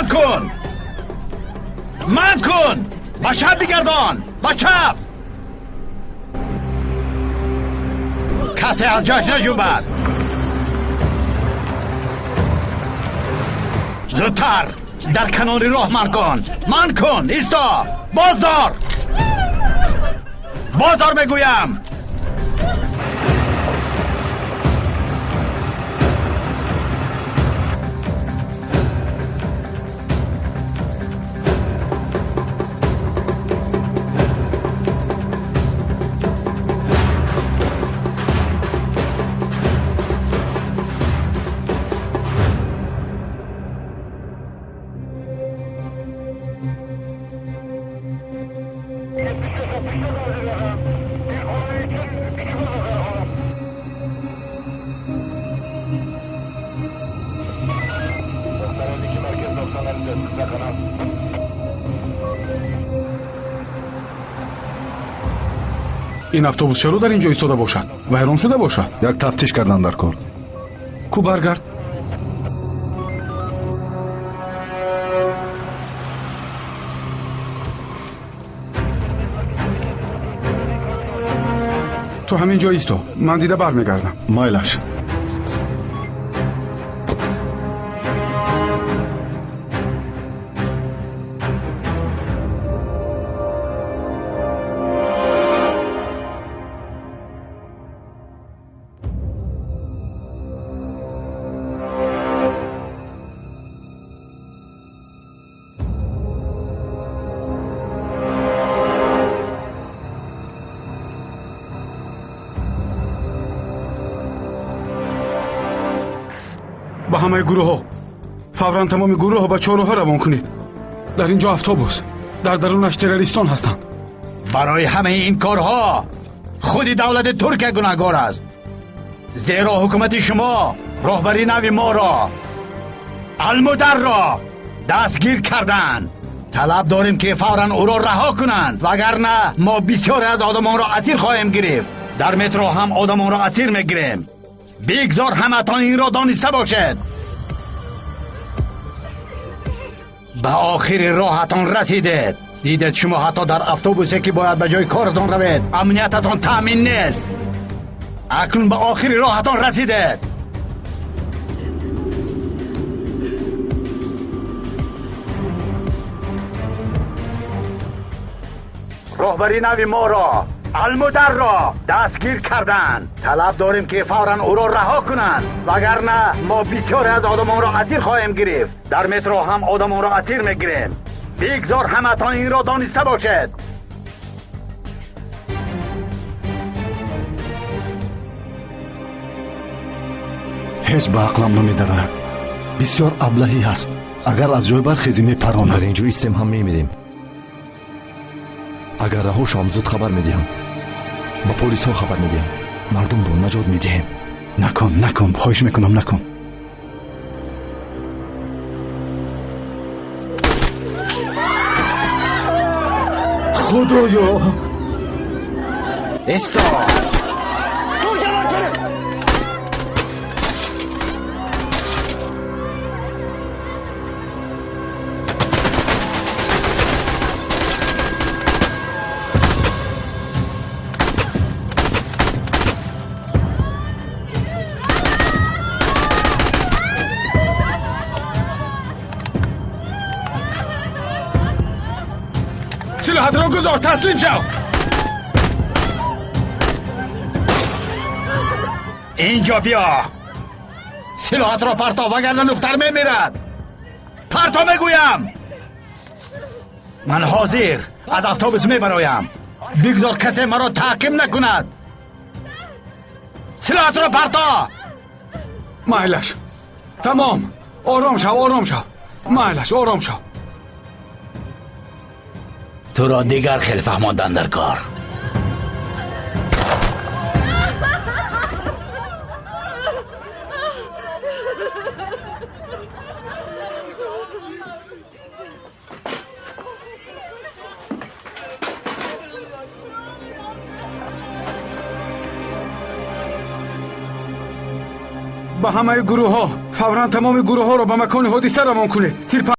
Ман кун, ман кун, ба чап бигардон, ба чап. Касе аз ҷояш наҷунбад. Зудтар, дар канори роҳ ман кун, ман кун. Исто, боздор, боздор мегӯям. Ин автобус чаро дар ин ҷо истода бошад? Вайрон шуда бошад. Як тафтиш кардан дар кор. Ку баргард. Ту ҳамин ҷо исто, ман дида бармегардам. Майлаш. Ба ҳамаи гурӯҳҳо фавран тамоми гурӯҳро ба чорроҳа равон кунед. Дар ин ҷо автобус, дар дарунаш террористон ҳастанд. Барои ҳамаи ин корҳо худи давлати Туркия гунаҳгор аст, зеро ҳукумати шумо роҳбари нави моро, Алмударро дастгир карданд. Талаб дорем, ки фавран ӯро раҳо кунанд, вагарна мо бисёре аз одамонро асир хоҳем гирифт. Дар метро ҳам одамонро асир мегирем. Бигзор ҳаматон инро дониста бошед. Ба охири роҳатон расидед. Дидед, шумо ҳатто дар автобусе, ки бояд ба ҷои коратон равед, амниятатон таъмин нест. Акнун ба охири роҳатон расидед. Роҳбари нави моро, Алмударро дастгир карданд. Талаб дорем, ки фавран ӯро раҳо кунанд, вагарна мо бисёре аз одамонро асир хоҳем гирифт. Дар метро ҳам одамонро асир мегирем. Бигзор ҳаматон инро дониста бошед. Ҳеҷ ба ақлам намедарояд. Бисёр аблаҳӣ ҳаст. Агар аз ҷой бархезӣ, мепаронад. Дар ин ҷо истем ҳам мемирем. Агар раҳо шавам, зуд хабар медиҳам, ба полисҳо хабар медиҳам, мардумро наҷот медиҳем. Накун, накун, хоҳиш мекунам, накун. Худоё! Исто! Силоҳатро гузор, таслим шав. Инҷо биё, силоҳатро парто, вагарна духтар мемирад. Парто мегӯям. Ман ҳозир аз автобус мебароям. Бигзор касе маро таъқиб накунад. Силоҳатро парто. Майлаш, тамом, ором шав, ором шав. Майлаш, ором шав. Туро дигар хел фаҳмондан дар кор. Ба ҳамаи гурӯҳҳо фавран тамоми гурӯҳҳоро ба макони ҳодиса равон кунед. Тирпа.